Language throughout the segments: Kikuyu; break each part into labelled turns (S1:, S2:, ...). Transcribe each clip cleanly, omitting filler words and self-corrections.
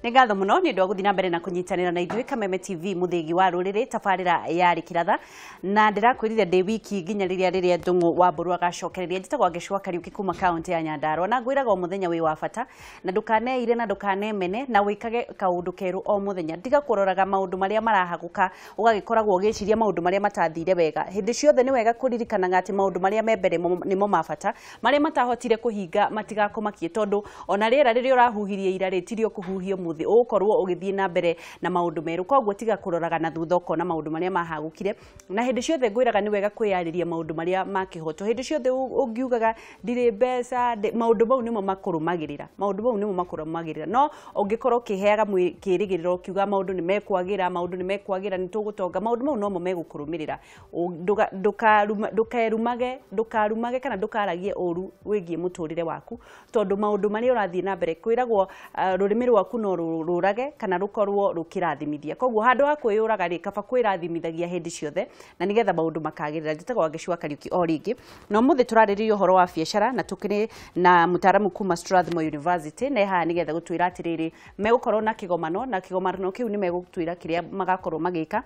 S1: Nĩ ngatho mũno nĩ ũndũ wa gũthiĩ na mbere na kũnyitanĩra na ithuĩ Kameme TV mũthĩgi wa rũrĩrĩ tabarĩra ya Rĩkĩratha, na ndĩrakwĩrire ndĩ wiki nginya rĩrĩa rĩrĩa Ndũng'ũ wa Mbũrũ agacokereria. Njĩtagwo Angecwa Kariũki kuma kaũntĩ ya Nyandarua, na ngwĩraga o mũthenya wĩ wa bata, na ndũkaneire na ndũkanemene, na wĩkage kaũndũ kerũ o mũthenya. Tiga kũroraga maũndũ marĩa marahagũka ũgagĩkoragwo ũgĩciria maũndũ marĩa matathire wega. Hĩndĩ ciothe nĩ wega kũririkanaga atĩ maũndũ marĩa me mbere nĩmo ma bata, marĩa matahotire kũhinga matigakũmakie, tondũ ona rĩera rĩrĩa ũrahuhirie ira rĩtirio kũhuhio mũthĩ, ũgũkorwo ũgĩthiĩ na mbere na maũndũ merũ. Koguo tiga kũroraga na thutha ũkona maũndũ marĩa mahagũkire. Na hĩndĩ ciothe ngwĩraga nĩ wega kwĩyarĩria maũndũ marĩa ma kĩhoto. Hĩndĩ ciothe ũngiugaga ndirĩ mbeca, maũndũ mau nĩmo makũrũmagĩrĩra, maũndũ mau nĩmo makũrũmagĩrĩra. No ũngĩkorwo ũkĩheaga kĩĩrĩgĩrĩro ũkiuga maũndũ nĩ mekwagĩra, maũndũ nĩ mekwagĩra, nĩ tũgũtonga, maũndũ mau nomo megũkũrũmĩrĩra. Ndũkerumage, ndũkarumage kana ndũkaragie ũru wĩgiĩ mũtũrĩre waku, tondũ maũndũ marĩa ũrathiĩ na mbere kwĩragwo rũrĩmĩ rwaku no rũrage kana rũkorwo rũkĩrathimithia. Koguo handũ ha kwĩyũraga rĩ, kaba kwĩrathimithagia hĩndĩ ciothe na nĩgetha maũndũ makagĩrĩra. Njĩtagwo Angecwa Kariũki o rĩngĩ, na ũmũthĩ tũrarĩrĩria ũhoro wa biacara na tũkĩrĩ na mũtaaramu kuma Strathmore University, na haha nĩgetha gũtwĩra atĩrĩrĩ, megũkorwo na kĩgomano, na kĩgomano kĩu nĩ megũtwĩra kĩrĩa magakorwo magĩka.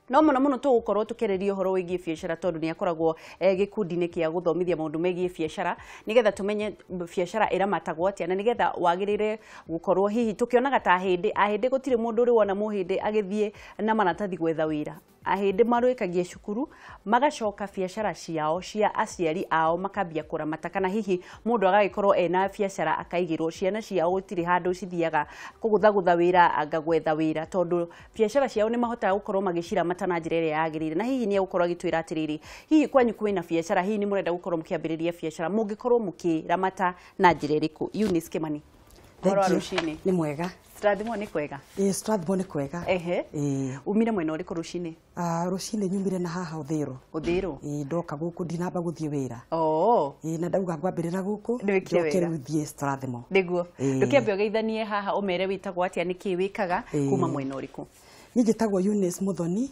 S1: No mũno mũno tũgũkorwo tũkĩarĩria ũhoro wĩgiĩ biacara, tondũ nĩ akoragwo gĩkundi-inĩ kĩa gũthomithia maũndũ megiĩ biacara, nĩgetha tũmenye biacara ĩramatagwo atĩa, na nĩgetha wagĩrĩre gũkorwo hihi tũkĩonaga ta ahĩndĩ. Ahĩndĩ gũtirĩ mũndũ ũrĩ wona mũhĩndĩ agĩthiĩ na maratathi gwetha wĩra. Ahĩndĩ marũĩkagia cukuru magacoka biacara ciao cia aciari ao makambia kũramata, kana hihi mũndũ agagĩkorwo ena biacara akaigĩrwo ciana ciao, gũtirĩ handũ cithiaga kũgũthagũtha wĩra anga gwetha wĩra, tondũ biacara ciao nĩ mahotaga gũkorwo magĩciramata na njĩra ĩrĩa yagĩrĩire. Na hihi nĩ egũkorwo agĩtwĩra atĩrĩrĩ, hihi kwanyu kwĩna biacara, hihi nĩ mũrenda gũkorwo mũkĩambĩrĩria biacara, mũngĩkorwo mũkĩramata na njĩra ĩrĩkũ? Eunice Kimani, ũhoro wa rũcinĩ?
S2: Nĩ mwega.
S1: Strathmore nĩ kwega?
S2: Ĩĩ, Strathmore nĩ kwega.
S1: Ehe. Umire mwena ũrĩkũ rũcinĩ?
S2: Rũcinĩ nyumire na haha Ũthĩrũ.
S1: Ũthĩrũ?
S2: Ĩĩ, ndoka gũkũ ndinamba gũthiĩ wĩra.
S1: Oo.
S2: Ĩĩ, na ndauga ngwambĩrĩra gũkũ,
S1: Nĩwĩkire
S2: njoke
S1: wega.
S2: rĩu thiĩ Strathmore.
S1: Nĩguo.
S2: Ĩĩ.
S1: Ndũkĩambe ũgeithanie haha ũmere wĩtagwo atĩa, nĩkĩĩ wĩkaga, kuma mwena ũrĩkũ?
S2: Niĩ njĩtagwo Eunice Muthoni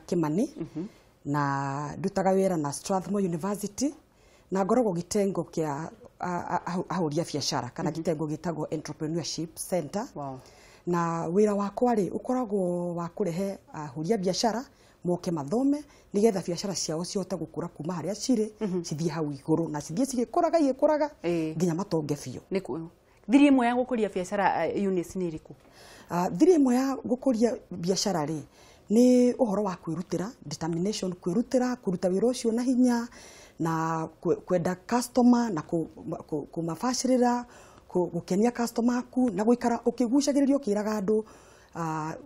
S2: Kimani, na ndutaga wĩra na Strathmore University, na ngoragwo gĩtengo kĩa ahũri a biacara kana gĩtengo gĩtagwo Entrepreneurship Center.
S1: Wow.
S2: Na wĩra wakwa rĩ ũkoragwo wa kũrehe ahũri a biacara moke mathome nĩgetha biacara ciao cihote gũkũra kuma harĩa cirĩ cithiĩ hau igũrũ, na cithiĩ cigĩkũraga igĩkũraga nginya matonge biũ.
S1: Nĩkuo. Thiri ĩmwe ya gũkũria biacara, Eunice, nĩ ĩrĩkũ?
S2: Thiri ĩmwe ya gũkũria biacara rĩ nĩ ũhoro wa kwĩrutĩra, determination, kwĩrutĩra, kũruta wĩra ũcio na hinya, na kwenda customer na kũmabacĩrĩra, gũkenia customer aku, na gũikara ũkĩgucagĩrĩria ũkĩraga andũ,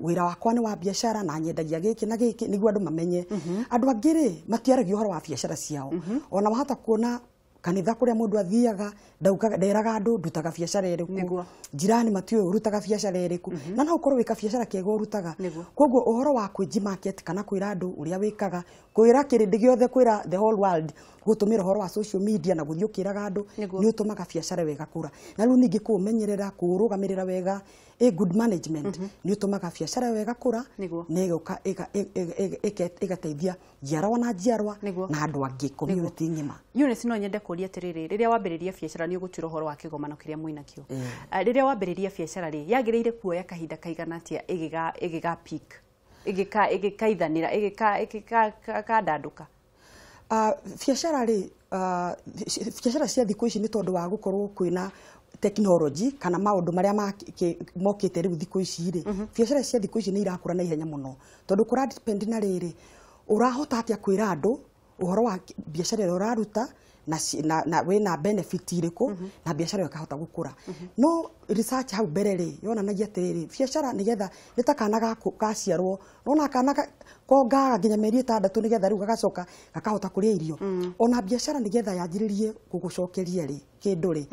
S2: wĩra wakwa nĩ wa biacara na nyendagia gĩkĩ na gĩkĩ, nĩguo andũ mamenye. Andũ angĩ rĩ matiaragia ũhoro wa biacara ciao. Ona wahota kuona kanitha kũrĩa mũndũ athiaga ndaugaga, nderaga andũ ndutaga biacara ĩrĩkũ. Jirani matiũĩ ũrutaga biacara ĩrĩkũ. Na no ũkorwo wĩka biacara kĩega ũrutaga. Koguo ũhoro wa kwĩji market kana kwĩra andũ ũrĩa wĩkaga, kwĩra kĩrĩndĩ gĩothe, kwĩra the whole world, gũtũmĩra ũhoro wa social media na gũthiĩ ũkĩraga andũ, nĩ ũtũmaga biacara ĩyo ĩgakũra. Na rĩu ningĩ kũũmenyerera, kũũrũgamĩrĩra wega, a good management, nĩ ũtũmaga biacara ĩyo ĩgakũra, na ĩgoka ĩgateithia njiarwa na njiarwa na andũ angĩ, community ng'ima.
S1: Eunice, no nyende kũria atĩrĩrĩ, rĩrĩa wambĩrĩria biacara, nĩ ũgũtwĩra ũhoro wa kĩgomano kĩrĩa mwĩnakĩo. Rĩrĩa wambĩrĩria biacara rĩ, yagĩrĩire kuoya kahinda kaigana atĩa ĩgĩga peak, ĩgĩkaithanĩra, ĩgĩkandandũka?
S2: Biacara rĩ, biacara cia thikũ ici nĩ tondũ wa gũkorwo kwĩna technology kana maũndũ marĩa mokĩte rĩu thikũ ici rĩ, biacara cia thikũ ici nĩ irakũra na ihenya mũno, tondũ kũra depend na rĩrĩ, ũrahota atĩa kwĩra andũ ũhoro wa biacara ĩrĩa ũraruta, na wĩna benefit irĩkũ, na biacara ĩyo ĩkahota gũkũra. No research hau mbere rĩ yonanagia atĩrĩrĩ, biacara nĩgetha nĩ ta kana gaciarwo, nona kana kongaga nginya mĩeri 6 nĩgetha rĩu gagacoka gakahota kũrĩa irio. Ona biacara nĩgetha yanjĩrĩrie gũgũcokeria rĩ kĩndũ rĩ,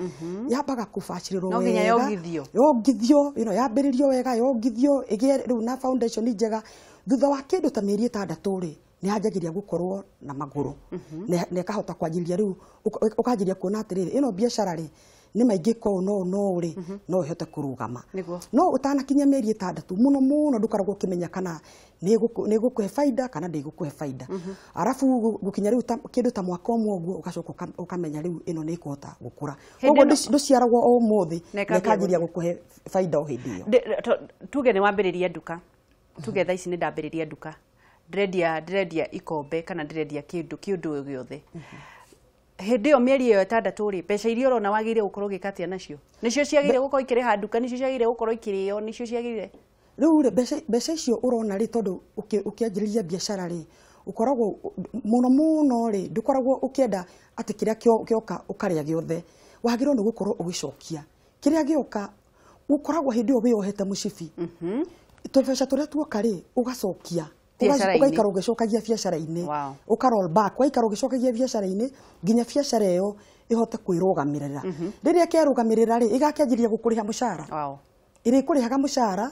S2: yambaga kũbacĩrĩrwo
S1: No nginya
S2: wega.
S1: yongithio.
S2: Yongithio, yambĩrĩrio wega, yongithio ĩgĩe rĩu na foundation njega. Thutha wa kĩndũ ta mĩeri 6 rĩ, nĩ yanjagĩria gũkorwo na magũrũ. Na ĩkahota kwanjĩrĩria rĩu, ũkanjĩrĩria kuona atĩrĩrĩ, ĩno biacara rĩ nĩ maingĩ ko no no rĩ no ũhote kũrũgama. No ũtanakinya mĩeri 6 mũno mũno ndũkoragwo ũkĩmenya kana nĩ gũkũhe faida kana ndĩgũkũhe faida. Arabu gũkinya rĩu kĩndũ ta mwaka ũmwe ũguo ũgacoka ũkamenya rĩu ĩno nĩ ĩkũhota gũkũra. Koguo ndũciaragwo o ũmũthĩ na ĩkanjĩrĩria gũkũhe faida o hĩndĩ
S1: ĩyo. Tuge nĩ wambĩrĩria nduka, tuge thaa ici nĩ ndambĩrĩria nduka, ndĩrendia ikombe kana ndĩrendia kĩndũ gĩothe. Hĩndĩ ĩyo mĩeri ĩyo 6 rĩ, mbeca iria ũrona wagĩrĩire gũkorwo ũgĩka atĩa nacio? Nĩcio ciagĩrĩire gũkorwo ikĩrĩha nduka, nĩcio ciagĩrĩire gũkorwo ikĩrĩo, nĩcio ciagĩrĩire?
S2: Rĩu rĩ, mbeca icio ũrona rĩ, tondũ ũkĩanjĩrĩria biacara rĩ, ũkoragwo mũno mũno rĩ, ndũkoragwo ũkĩenda atĩ kĩrĩa gĩoka ũkarĩa gĩothe. Wagĩrĩirwo nĩ gũkorwo ũgĩcokia kĩrĩa gĩoka, ũkoragwo hĩndĩ ĩyo wĩyohete mũcibi. Tũbeca tũrĩa tuoka rĩ, ũgacokia ũgaikara ũgĩcokagia biacara-inĩ, ũka roll back, ũgaikara ũgĩcokagia biacara-inĩ nginya biacara ĩyo ĩhote kwĩrũgamĩrĩra. Rĩrĩa ĩkerũgamĩrĩra rĩ, ĩgakĩanjĩrĩria gũkũrĩha mũcara. Ĩrĩkũrĩhaga mũcara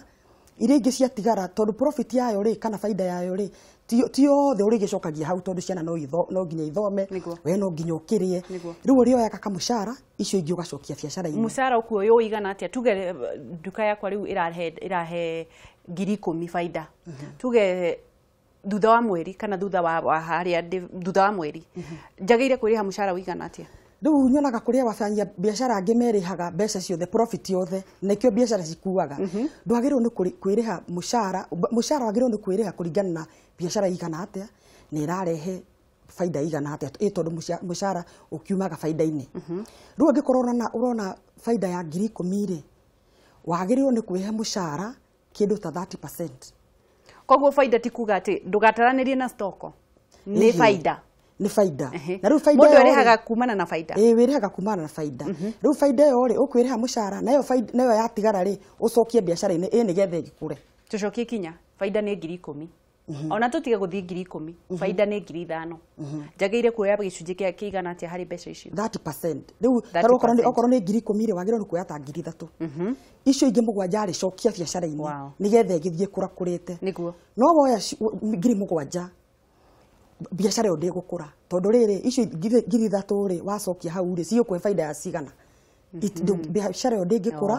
S2: iria ingĩ ciatigara, tondũ profit yayo rĩ kana faida yayo rĩ ti yothe ũrĩgĩcokagia hau, tondũ ciana no nginya ithome, we no nginya ũkĩrĩe. Rĩu ũrĩoyaga kamũcara, icio ingĩ ũgacokia biacara-inĩ.
S1: Mũcara ũkuoywo ũigana atĩa? Tuge nduka yakwa rĩu ĩrahe 10,000 faida. Tuge thutha wa mweri kana thutha wa harĩa thutha wa mweri njagĩrĩire kwĩrĩha mũcara ũigana atĩa?
S2: Rĩu nyonaga kũrĩa wabanya biacara angĩ merĩhaga mbeca ciothe, profit yothe, na ikĩo biacara cikuaga. Ndwagĩrĩirwo nĩ kwĩrĩha mũcara, mũcara wagĩrĩirwo nĩ kwĩrĩha kũringana na biacara igana atĩa na ĩrarehe faida igana atĩa, ĩ tondũ mũcara ũkiumaga faida-inĩ. Rĩu angĩkorwo ũrona faida ya 10,000 rĩ, wagĩrĩirwo nĩ kwĩhe mũcara kĩndũ ta 30%.
S1: Koguo faida ti kuga atĩ ndũgataranĩrie na stoko, nĩ faida.
S2: Nĩ faida. Na rĩu faida
S1: mũndũ arĩhaga kumana na faida.
S2: Ĩĩ, wĩrĩhaga kumana na faida. Rĩu faida ĩyo rĩ, ũkwĩrĩha mũcara, nayo faida nayo yatigara rĩ, ũcokie biacara-inĩ ĩ nĩgetha ĩgĩkũre.
S1: Tũcokie kinya, faida nĩ 10,000. Ona tũtige gũthiĩ 10,000, faida nĩ 5,000. Njagĩrĩire kuoya gĩcunjĩ kĩa kĩigana atĩa harĩ mbeca icio?
S2: 30%. Rĩu okorwo nĩ 10,000 rĩ, wagĩrĩirwo nĩ kuoya ta 3,000. Icio ingĩ 7 rĩ, cokia biacara-inĩ nĩgetha ĩgĩthiĩ kũrakũrĩte.
S1: Nĩguo.
S2: No woya 7,000 biacara ĩyo ndĩgũkũra, tondũ rĩrĩ icio 3,000 rĩ wacokia hau rĩ, cigũkũhe faida ya cigana? Biacara ĩyo ndĩngĩkũra.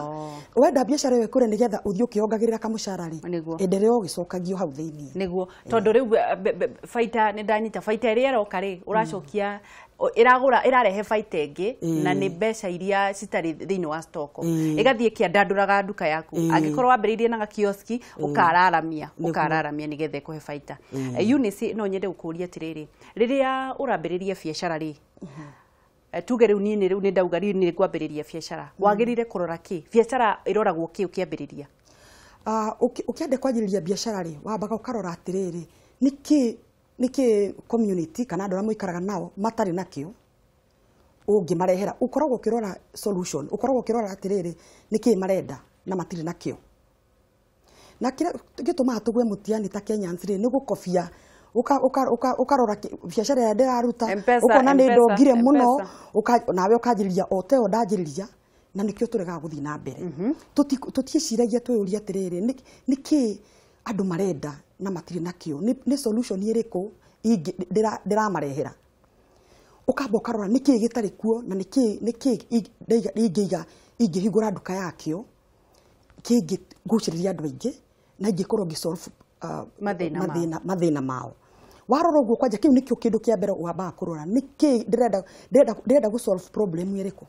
S2: Wenda biacara ĩyo ĩkũre nĩgetha ũthiĩ ũkĩongagĩrĩra kamũcara rĩ, enderea ũgĩcokagio hau thĩiniĩ.
S1: Nĩguo, tondũ rĩu faida nĩ ndanyita, faida ĩrĩa ĩroka rĩ, ũracokia ĩragũra ĩrarehe faida ĩngĩ na nĩ mbeca iria citarĩ thĩinĩ wa stoko, ĩgathiĩ ĩkĩandandũraga nduka yaku. Angĩkorwo wambĩrĩirie na gakioski, ũkararamia nĩgetha ĩkũhe faida. Eunice, no nyende gũkũria atĩrĩrĩ, rĩrĩa ũrambĩrĩria biacara rĩ, tuge rĩu niĩ rĩu nĩ ndauga rĩu nĩ ngwambĩrĩria biacara, wagĩrĩire kũrora kĩ? Biacara ĩroragwo kĩ ũkĩambĩrĩria?
S2: Ũkĩenda kwanjĩrĩria biacara rĩ, wambaga ũkarora atĩrĩrĩ, nĩkĩ community kana andũ arĩa mũikaraga nao matarĩ nakĩo ũngĩmarehera. Ũkoragwo ũkĩrora solution, ũkoragwo ũkĩrora atĩrĩrĩ, nĩkĩ marenda na matirĩ nakĩo. Na kĩrĩa gĩtũmaga tũgwe mũtiani ta Kenyans rĩ, nĩ gũkobia ukarora biacara ĩrĩa ndĩraruta, ũkona nĩ ndongire mũno, nawe ũkanjĩrĩria o teo ndanjĩrĩria, na nĩkĩo tũregaga gũthiĩ na mbere. Tũtiĩciragia twĩyũria atĩrĩrĩ, nĩkĩ andũ marenda na matirĩ nakĩo, nĩ solution ĩrĩkũ ndĩramarehera. Ũkamba ũkarora nĩkĩ gĩtarĩ kuo na nĩkĩ ingĩiga ingĩhingũra nduka yakĩo kĩngĩgucĩrĩria andũ aingĩ na ingĩkorwo ngĩsolve mathĩna mao. Warora ũguo kwanja kĩu nĩkĩo kĩndũ kĩa mbere wambaga kũrora, nĩkĩ ndĩrenda gũ solve problem ĩrĩkũ.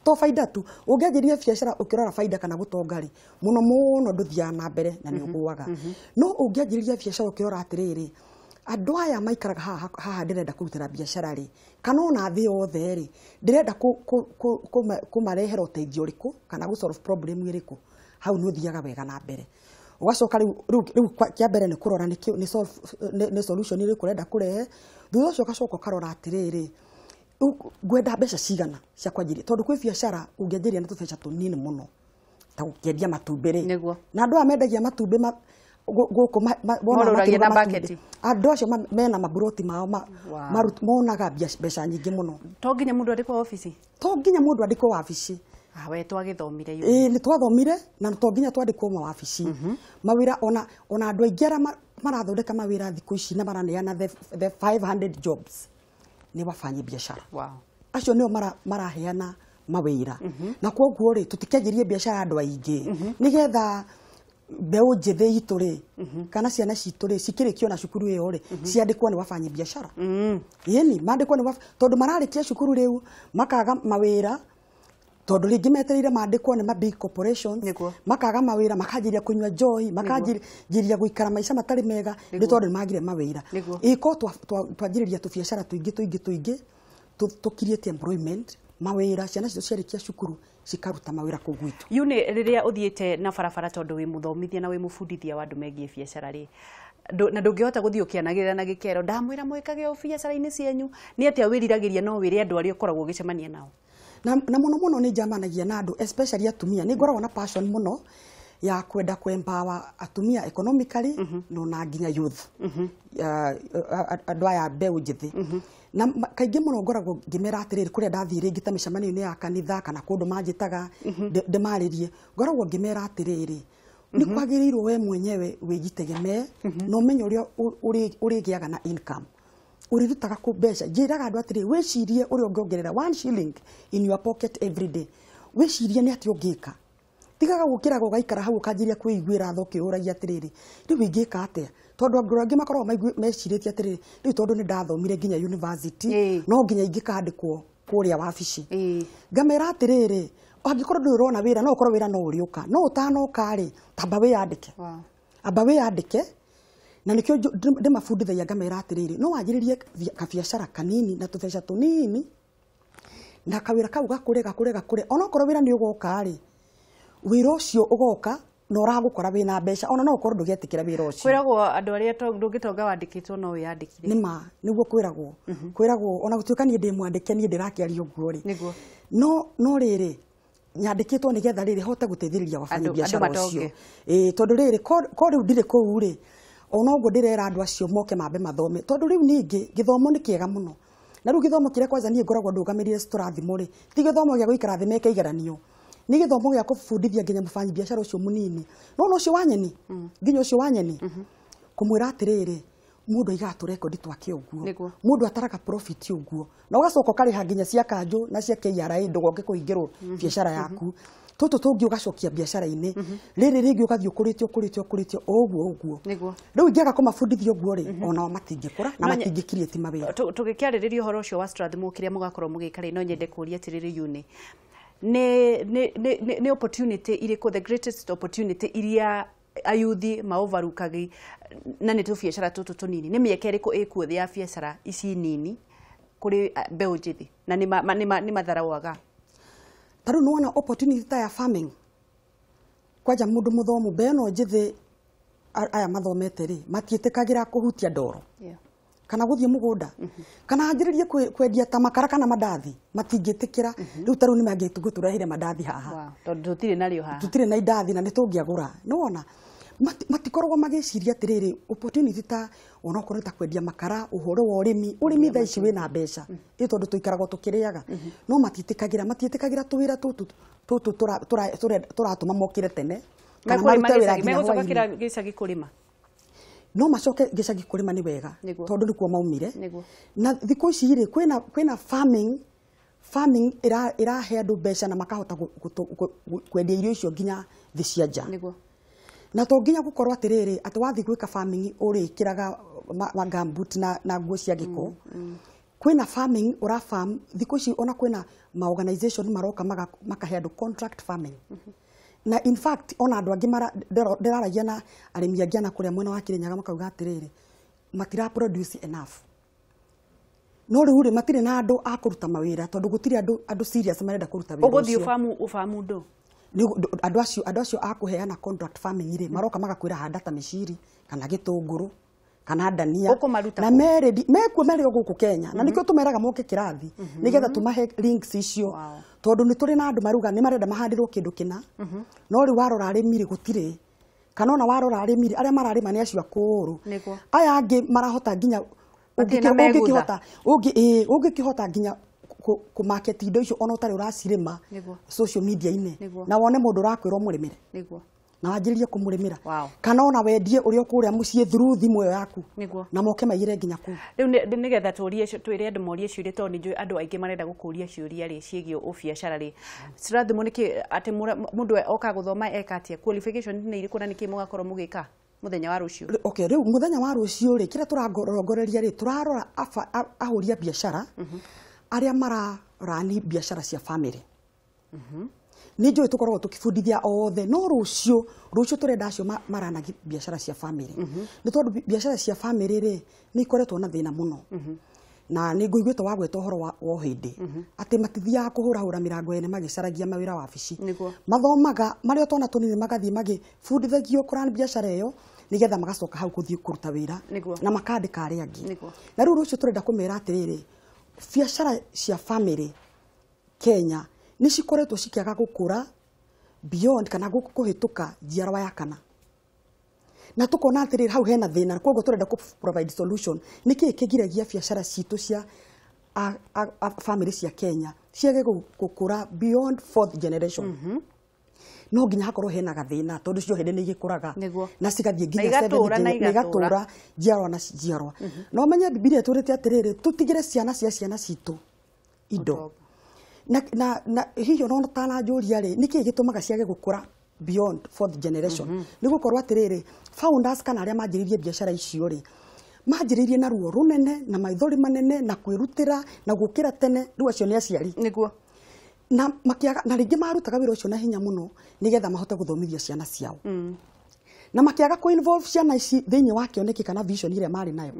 S2: To faida tu, ũngĩanjĩrĩria biacara ũkĩrora faida kana gũtonga rĩ, mũno mũno ndũthiaga na mbere na nĩ ũgũaga. No ũngĩanjĩrĩria biacara ũkĩrora atĩrĩrĩ, andũ aya maikaraga haha ndĩrenda kũrutĩra biacara rĩ, kana ona thĩ yothe rĩ, ndĩrenda kũmarehera ũteithio ũrĩkũ kana gũ solve problem ĩrĩkũ, hau nĩ ũthiaga wega na mbere. Ũgacoka rĩu kĩa mbere nĩ kũrora nĩ solution ĩrĩkũ ũrenda kũrehe. Thutha ũcio ũgacoka ũkarora atĩrĩrĩ, ngwenda mbeca cigana cia kwanjĩrĩria, tondũ kwĩ biacara ũngĩanjĩrĩria na tũbeca tũnini mũno ta gũkĩendia matumbĩ rĩ, na andũ aya mendagia matumbĩ gũkũ
S1: Morũragia na bucket.
S2: Andũ acio mena maburoti mao monaga mbeca nyingĩ mũno.
S1: To nginya mũndũ andĩkwo wabici?
S2: To nginya mũndũ andĩkwo wabici.
S1: We twagĩthomire
S2: yu. Ĩĩ nĩ twathomire na to nginya twandĩkwo mawabici. Mawĩra ona andũ aingĩ arĩa marathondeka mawĩra thikũ ici na maraneana the 500 jobs nĩ wafanye biacara. Acio nĩo maraheana mawĩra. Na kwoguo rĩ, tũtikĩanjĩrie biacara andũ aingĩ nĩgetha mbeũ njĩthĩ itũ rĩ, kana ciana citũ rĩ, cikĩrĩkio na cukuru ĩyo rĩ, ciandĩkwo nĩ wabanyi biacara. Ĩni mandĩkwo nĩ tondũ mararĩkia cukuru rĩu makaga mawĩra, tondũ rĩngĩ metereire mandĩkwo nĩ ma big corporations, makaga mawĩra, makanjĩria kũnyua njohi, makanjĩria gũikara maica matarĩ mega nĩ tondũ nĩ magire mawĩra. Ĩko twanjĩrĩria tũbiacara tũingĩ tũingĩ tũingĩ tũ create employment, mawĩra, ciana citũ ciarĩkia cukuru cikaruta mawĩra kũu gwitũ.
S1: Yune, rĩrĩa ũthiĩte na barabara tondũ wĩ mũthomithia na wĩ mũbundithia wa andũ megiĩ biacara rĩ, na ndũngĩhota gũthiĩ ũkĩanagĩrĩra na gĩkero ndamwĩra mwĩkage o biacara-inĩ cianyu, nĩ atĩa wĩriragĩria no wĩre andũ arĩa ũkoragwo ũgĩcemania nao?
S2: Na mũno mũno nĩ njamanagia na andũ especially atumia. Nĩ ngoragwo na passion mũno ya kwenda kũ-empower atumia economically, no na nginya youth, andũ aya mbeũ njĩthĩ. Na kaingĩ mũno ngoragwo ngĩmera atĩrĩrĩ, kũrĩa ndathiĩ rĩngĩ ta mĩcemanio-inĩ ya kanitha kana kũndũ manjĩtaga ndĩmarĩrie, ngoragwo ngĩmera atĩrĩrĩ, nĩ kwagĩrĩirwo we mwenyewe wĩjitegemee na ũmenye ũrĩa ũrĩgĩaga na income, ũrĩrutaga kũ mbeca. Njĩraga andũ atĩrĩrĩ, wĩcirie ũrĩa ũngĩongerera 1 shilling in your pocket every day, wĩcirie nĩ atĩa ũngĩka. Tigaga gũkĩraga ũgaikara hau ũkanjĩria kwĩiguĩra tha ũkĩũragia atĩrĩrĩ, rĩu ingĩka atĩa? Tondũ andũ angĩ makoragwo mecirĩtie atĩrĩrĩ, rĩu tondũ nĩ ndathomire nginya university, no nginya ingĩkandĩkwo kũrĩa wabici. Ngamera atĩrĩrĩ, angĩkorwo ndũrĩ ũrona wĩra, no ũkorwo wĩra no ũrĩũka, no ũtanoka rĩ, tamba wĩyandĩke. Amba wĩyandĩke. Na nĩkĩo ndĩmabundithagia ngamera atĩrĩrĩ, no wanjĩrĩrie kabiacara kanini na tũbeca tũnini, na kawĩra kau gakũre gakũre gakũre, onokorwo wĩra nĩ ũgoka rĩ, wĩra ũcio ũgoka na ũragũkora wĩna mbeca, ona no ũkorwo ndũgetĩkĩra wĩra ũcio.
S1: Kwĩragwo andũ arĩa ndũngĩtonga wandĩkĩtwo no wĩyandĩkire.
S2: Nĩ ma, nĩguo kwĩragwo. Kwĩragwo ona gũtuĩka niĩ ndĩ mwandĩke, niĩ ndĩrakĩaria ũguo rĩ. No rĩrĩ, nyandĩkĩtwo nĩgetha rĩrĩ hote gũteithĩrĩria wabanyi biacara ũcio. Tondũ rĩrĩ, ko rĩu ndirĩ kũu rĩ, ona ũguo ndĩrera andũ acio moke mambe mathome, tondũ rĩu ningĩ gĩthomo nĩ kĩega mũno. Na rĩu gĩthomo kĩrĩa kwanza niĩ ngoragwo ndũgamĩrĩire tũrathimo rĩ, ti gĩthomo gĩa gũikara thĩ meke igeranio, nĩ gĩthomo gĩa kũbundithia nginya mũbanyi biacara ũcio mũnini, no ũcio wa nyeni, nginya ũcio wa nyeni, kũmwĩra atĩrĩrĩ, mũndũ aigaga tũrekondi twake ũguo, mũndũ ataraga profit ũguo, na ũgacoka ũkarĩha nginya cia kanjũ na cia KRA ndũgoke kũhingĩrwo biacara yaku. Tũtũ tũngĩ ũgacokia biacara-inĩ, rĩrĩ rĩngĩ ũgathiĩ ũkũrĩte ũkũrĩte ũkũrĩte ũguo ũguo. Rĩu ingĩaga kũmabundithia ũguo rĩ, onao matingĩkũra na matingĩ-create mawĩra.
S1: Tũgĩkĩarĩrĩria ũhoro ũcio wa Strathmore kĩrĩa mũgakorwo mũgĩka rĩ, no nyende kũũria atĩrĩrĩ Yune, nĩ opportunity irĩkũ, the greatest opportunity iria ayuthi maovarukagi na nĩ tũbiacara tũtũ tũnini, nĩ mĩeke ĩrĩkũ ĩkuo thĩ ya biacara ici nini kũrĩ mbeũ njĩthĩ na nĩ matharaũaga?
S2: Ta rĩu nĩwona opportunity ta ya farming, kwanja mũndũ mũthomu mbeũ ĩno njĩthĩ aya mathomete rĩ, matiĩtĩkagĩra kũhutia ndoro kana gũthiĩ mũgũnda, kana anjĩrĩrie kwendia ta makara kana mandathi, matingĩtĩkĩra. Rĩu ta rĩu nĩ mangĩtũreheire mandathi haha,
S1: tondũ tũtirĩ narĩo haha,
S2: tũtirĩ na indathi na nĩ tũngĩagũra. Nĩwona matikoragwo magĩciria atĩrĩrĩ, opportunity ta onokorwo ta kwendia makara, ũhoro wa ũrĩmi, ũrĩmi thaa ici wĩna mbeca ĩ tondũ tũikaragwo tũkĩrĩaga, no matiĩtĩkagĩra tũwĩra tũtũ tũratũma mokĩre tene kana marute wĩra nginya hwaĩ-inĩ.
S1: Gĩcagi kũrĩma,
S2: no macoke gĩcagi kũrĩma nĩ wega tondũ nĩkuo maumire. Na thikũ ici rĩ, kwĩna farming ĩrahe andũ mbeca na makahota kwendia irio icio nginya thĩ cia nja. Na to nginya gũkorwo atĩrĩrĩ, atĩ wathiĩ gwĩka farming ũrĩkĩraga gumboot na nguo cia gĩko. Kwĩna farming ũra farm thikũ ici, ona kwĩna ma organization maroka makahe andũ contract farming. Na in fact ona andũ angĩ ndĩraragia na arĩmi angĩ ana kũrĩa mwena wa Kirinyaga makauga atĩrĩrĩ, matira produce enough, no rĩu rĩ matirĩ na andũ a kũruta mawĩra tondũ gũtirĩ andũ serious marenda kũruta wĩra
S1: ũcio. Ũgũthiĩ ũbamu ndũ?
S2: Andũ acio a kũheana contract farming rĩ, maroka magakwĩra handa ta mĩciri kana gĩtũngũrũ kana ndania, na mekuo merĩ o gũkũ Kenya. Na nĩkĩo tũmeraga moke kĩrathi nĩgetha tũmahe links icio, tondũ nĩ tũrĩ na andũ maruga nĩ marenda mahandĩrwo kĩndũ kĩna, no rĩu warora arĩmi rĩ gũtirĩ, kana ona warora arĩmi rĩ, arĩa mararĩma nĩ acio akũrũ, aya angĩ marahota nginya ũngĩkĩhota nginya kũmarket indo icio ona ũtarĩ ũracirĩma social media-inĩ, na wone mũndũ ũrakwĩra ũmũrĩmĩre. Na wanjĩrĩrie kũmũrĩmĩra. Kana ona wendie ũrĩa kũrĩa mũciĩ through thimũ ĩyo yaku. Na moke maiyĩre nginya kũu.
S1: Rĩu nĩgetha tũrie twĩre andũ morie ciũria tondũ nĩ njũĩ andũ aingĩ marenda gũkũria ciũria rĩ ciĩgiĩ ũbiacara rĩ. Strathmore nĩkĩ atĩ mũndũ oka gũthoma eka atĩa? Qualification nĩ irĩkũ na nĩkĩ mũgakorwo mũgĩka mũthenya wa rũciũ?
S2: Okay, rĩu mũthenya wa rũciũ rĩ kĩrĩa tũrarongoreria rĩ tũrarora ahũri a biacara arĩa mararani biacara cia family. Nĩ njũĩ tũkoragwo tũkĩbundithia othe no rũciũ tũrenda acio maranagia biacara cia family. Nĩ tondũ biacara cia family rĩ nĩ ikoretwo na thĩna mũno. Na nĩ ngũiguĩte wagweta ũhoro wa ũhĩndĩ atĩ matithiaga kũhũrahũra mĩrango ene magĩcaragia mawĩra wabici. Mathomaga marĩ o twana tũnini magathiĩ magĩbundithagio kũrani biacara ĩyo nĩgetha magacoka hau gũthiĩ kũruta wĩra na makandĩka arĩa angĩ. Na rĩu rũciũ tũrenda kũmera atĩrĩrĩ, biacara cia family Kenya nĩ cikoretwo cikĩaga gũkũra beyond kana kũhĩtũka njiarwa ya kana. Na tukona atĩrĩrĩ hau hena thĩna, koguo tũrenda kũ provide solution. Nĩkĩĩ kĩgiragia biacara citũ cia family cia Kenya ciage gũkũra beyond fourth generation? No nginya hakorwo hena gathĩna tondũ cio hĩndĩ nĩ igĩkũraga na cigathiĩ nginya seventh na igatũra njiarwa na njiarwa. No menye Bibilia ĩtwĩrĩte atĩrĩrĩ tũtigĩre ciana cia ciana citũ indo. Na hihi ona ũtananjũria rĩ nĩkĩĩ gĩtũmaga ciage gũkũra beyond fourth generation? Nĩ gũkorwo atĩrĩrĩ founders kana arĩa manjĩrĩirie biacara icio rĩ manjĩrĩirie na ruo rũnene na maithori manene na kwĩrutĩra na gũkĩra tene. Rĩu acio nĩ aciari.
S1: Nĩguo.
S2: Na makiaga na rĩngĩ marutaga wĩra ũcio na hinya mũno nĩgetha mahote gũthomithia ciana ciao. Na makiaga kũ involve ciana ici thĩinĩ wa kĩoneki kana vision ĩrĩa marĩ nayo.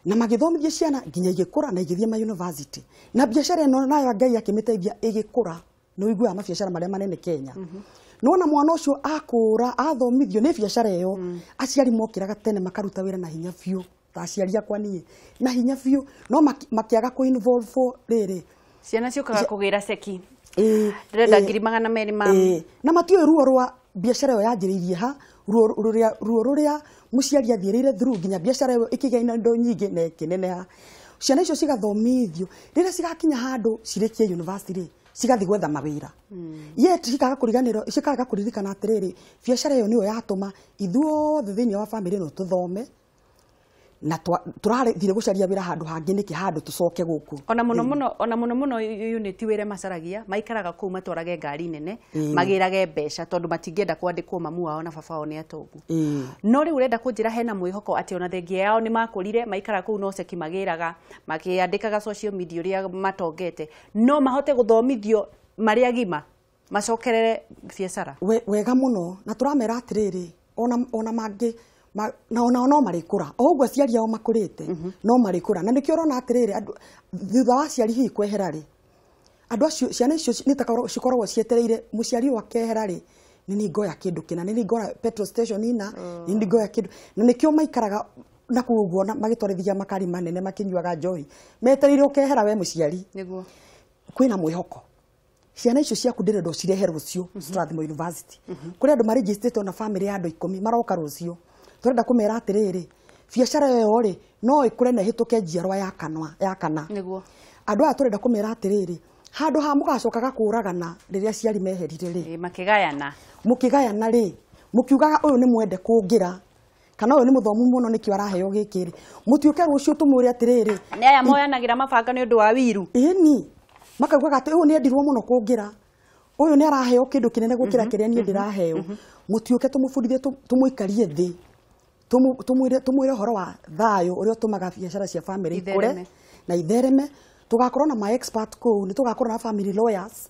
S2: Na magĩthomithia ciana nginya igĩkũra na igĩthiĩ ma university. Na biacara ĩno nayo Ngai akĩmĩteithia ĩgĩkũra. Nĩ ũiguaga mabiacara marĩa manene Kenya. Nona mwana ũcio akũra athomithio nĩ biacara ĩyo, aciari mokĩraga tene makaruta wĩra na hinya biũ ta aciari akwa niĩ na hinya biũ, no makiaga kũ involve rĩrĩ
S1: ciana ciũkaga kũgĩra ceki. Ndĩrenda 200,000 ma
S2: na matiũĩ ruo rwa biacara ĩyo yanjĩrĩirie ha, ruo rũrĩa mũciari athiĩrĩire through nginya biacara ĩyo ĩkĩgĩa na indo nyingĩ na ĩkĩneneha. Ciana icio cigathomithio rĩrĩa cigakinya handũ cirĩkie university rĩ cigathiĩ gwetha mawĩra. Yet cikaga kũriganĩrwo, cikaga kũririkana atĩrĩrĩ biacara ĩyo nĩyo yatũma ithuothe thĩinĩ wa family ĩno tũthome na tũrathire gũcaria wĩra handũ hangĩ nĩkĩ handũ tũcoke gũkũ.
S1: Ona mũno mũno, ona mũno mũno unit wĩra macaragia maikaraga kũu matwarage ngari nene magĩrage mbeca tondũ matingĩenda kwandĩkwo mamu wao na baba wao nĩ atongu. No rĩu ũrenda kũnjĩra hena mwĩhoko atĩ ona thengia yao nĩ makũrire maikara kũu no ceki magĩraga makĩandĩkaga social media ũrĩa matongete, no mahote gũthomithio marĩ agima macokerere biacara?
S2: Wega mũno. Na tũramera atĩrĩrĩ ona mangĩ na ona no marĩkũra o ũguo aciari ao makũrĩte no marĩkũra. Na nĩkĩo ũrona atĩrĩrĩ thutha wa aciari hihi kwehera rĩ andũ acio ciana icio nĩ ta cikoragwo cietereire mũciari ũyũ akehera rĩ nĩ niĩ ngoya kĩndũ kĩna, nĩ niĩ ngoya petrol station ina, nĩ niĩ ngoya kĩndũ. Na nĩkĩo maikaraga na kũu ũguo magĩtwarithagia makari manene makĩnyuaga njohi metereire ũkehera we mũciari.
S1: Nĩguo.
S2: Kwĩna mwĩhoko ciana icio ciaku ndĩrenda ũcirehe rũciũ Strathmore University. Kũrĩ andũ marĩnjĩstĩte ona family ya andũ 10 maroka rũciũ. Tũrenda kũmera atĩrĩrĩ biacara ĩyo rĩ no ĩkũre na ĩhĩtũke njiarwa ya kana.
S1: Nĩguo.
S2: Andũ aya tũrenda kũmera atĩrĩrĩ handũ ha mũgacokaga kũragana rĩrĩa aciari meherire rĩ
S1: makĩgayana
S2: mũkĩgayana rĩ mũkiugaga ũyũ nĩ mwende kũngĩra kana ũyũ nĩ mũthomu mũno nĩkĩo araheo gĩkĩ rĩ mũtuĩke rũciũ tũmwĩre atĩrĩrĩ
S1: nĩ aya moyanagĩra mabanga nĩ ũndũ wa wiru.
S2: Ĩni makaugaga atĩ ũyũ nĩ endirwo mũno kũngĩra, ũyũ nĩ araheo kĩndũ kĩnene gũkĩra kĩrĩa niĩ ndĩraheo. Mũtuĩke tũmũbundithie tũmũikarie thĩ tumwire horo wa thayũ ũrĩa ũtũmaga biacara cia family ikũre na ithereme. Tũgakorwo na ma expert kũu, nĩ tũgakorwo na family lawyers,